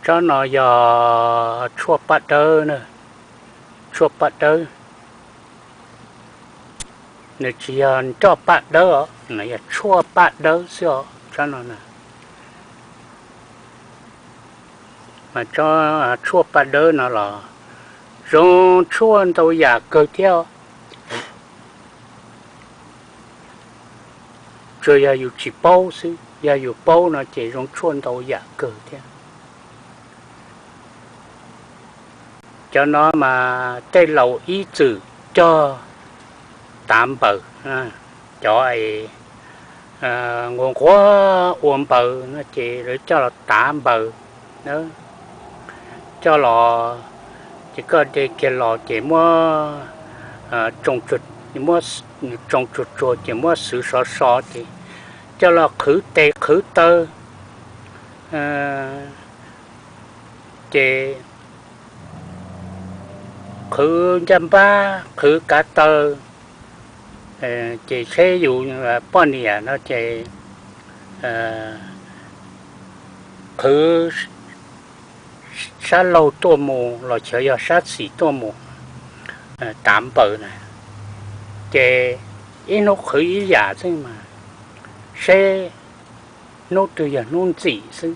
Tsob no yog tshuaj paj dawb na, tshuaj paj dawb. Nws tsis yog nroj paj dawb os, nws yog tshuaj paj dawb xwb os tsob no na. Mas tsob tshuaj paj dawb no los zoo tshuaj ntau yam kawg thiab. Tsuas yog yus tsis paub xwb, yog yus paub no ces zoo tshuaj ntau yam kawg thiab. Cov no mas tej laus ib txwm cog tav npaws, cov nquag nquag ua npaws no ces lawv coj los tav npaws, coj los ces koj de kiag los ces muab tsoo tsuag tsuag ces muab xwv sov so ces coj los qhwv tes qhwv taw ces qhwv ncaj npab qhwv kav taw, ces seb yus poj niam no ces qhwv sab laug tuaj mus los xyov yog sab xis tuaj mus tav npaws na, ces ib hnub qhwv ib yam xwb mas seb hnub twg yog hnub ntxim xwb.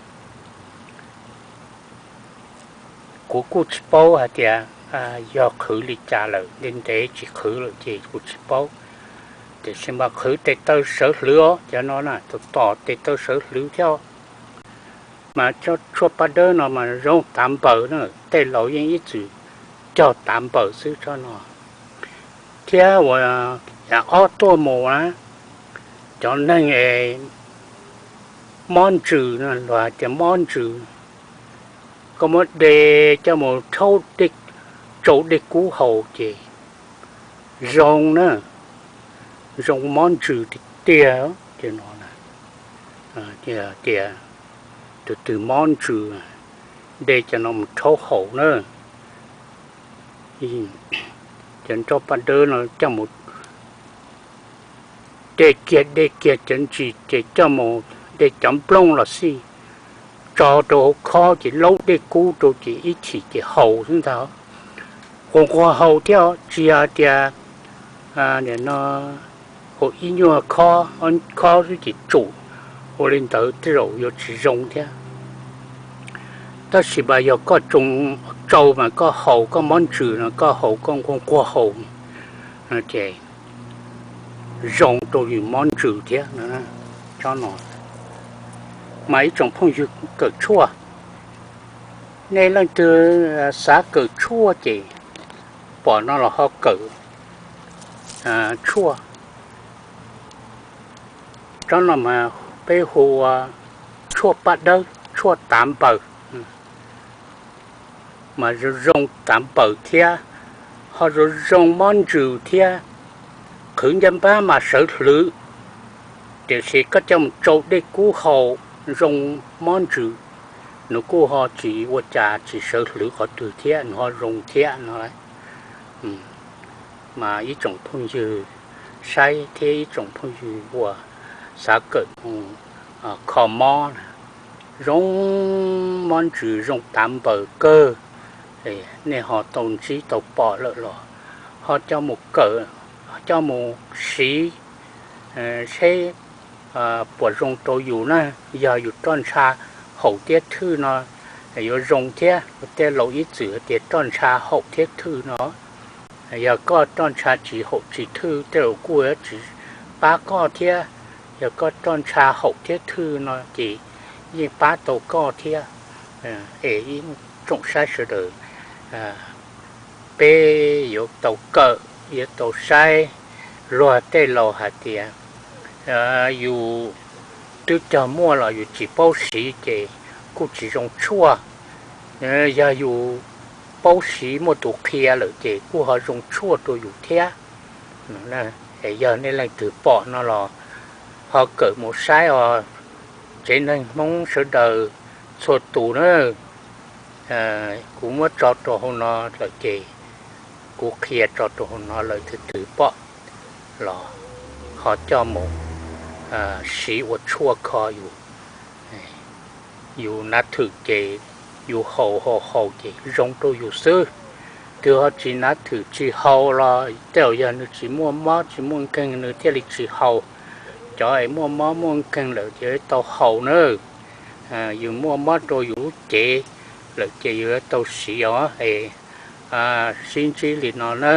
Kuv kuj tsis paub hais tias yog qhwv li cas lawm, ntev ntev tsis qhwv lawm ces kuv tsis paub. Tiam sis mas qhwv tes taw sawv hlwv os, cov no na tos tos tes taw sawv hlwv thiab. Mas tshuaj paj dawb no mas zoo tav npaws na, tej laus yeej ib txwm cog tav npaws xwb tsob no. Thiab uas yam ob tuaj mus na, cov neeg mob ntsws no, luag hais tias mob ntsws, koj muab de coj mus rhaub, tsau dej kub haus ces zoo na, zoo mob ntsws tiag tiag no. Tias tus twg mob ntsws, de cov no mus rhaub haus na. Cov nroj paj dawb no coj mus de kiag de kiag cov ntsis ces coj mus de cov nplooj los xij, tso rau hauv khob ces laub dej kub rau ces ib chim ces haus xwb ntag. Quas nquag haus thiab, tsis yog tias no ua ib nyuag khob, khob xwb ces tsum, ua li ntawd tej zaum yuav tsis zoo thiab. Tab sis mas yog koj tsoo tsau mas koj haus koj mob ntsws no koj haus koj nquag nquag haus ces zoo rau yus mob ntsws thiab. Tsob no mas ib tsoom phooj ywg kawm tshuaj, nej leej twg xav kawm tshuaj ces pom no los ho kawm tshuaj. Tsob no mas peb hu ua tshuaj paj dawb, tshuaj tav npaws, mas zoo zoo tav npaws thiab, ho zoo zoo mob ntsws thiab. Qhwv ncaj npab mas sawv hlwv, tiam sis koj coj mus tsau dej kub haus zoo mob ntsws, nws kuj ho tsis ua cas tsis sawv hlwv qhov twg thiab, nws ho zoo thiab no. Mas ib tsoom phooj ywg saib thiab ib tsoom phooj ywg uas xav kawm mus kho mob na, zoo mob ntsws zoo tav npaws kawg, nej ho tau ntsib tau pom lawm los ho coj mus kawm, coj mus siv seb puas zoo rau yus na. Yog yus roj ntsha haum thiab thwj no yuav zoo thiab. Tej laus ib txwm hais tias roj ntsha haum thiab thwj no, yog koj roj ntsha tsis haum tsis thwj tej laus kuj yuav tsis pab koj thiab. Yog koj roj ntsha haum thiab thwj no ces yeej pab tau koj thiab. Es ib tsoom saib sawv daws, peb yuav tau kawm, yuav tau saib. Luag tej laus hais tias yus twb cog muaj los yus tsis paub siv ces kuj tsis zoo tshuaj. Yog yus paub siv muaj tus qhia lawm ces kuj ho zoo tshuaj rau yus thiab. Es yog nej leej twg pom no los ho kawm mus saib os, tsev neeg Hmoob sawv daws txhua tus na. Kuv muab tso rau hauv no lawm ces kuv qhia tso rau hauv no lawm, tus twg pom los ho coj mus siv ua tshuaj kho yus. Yus nav thwm ces yus haus ho haus ces zoo rau yus xwb. Twg ho tsis nav thwm tsis haus los tej zaum yog nws tsis muaj mob tsis muaj nkeeg nws thiaj li tsis haus. Cov es muaj mob muaj nkeeg lawm ces tau haus na. Yus muaj mob rau yus lub cev lawm ces yus yuav tau siv os es sib ntsib li no na.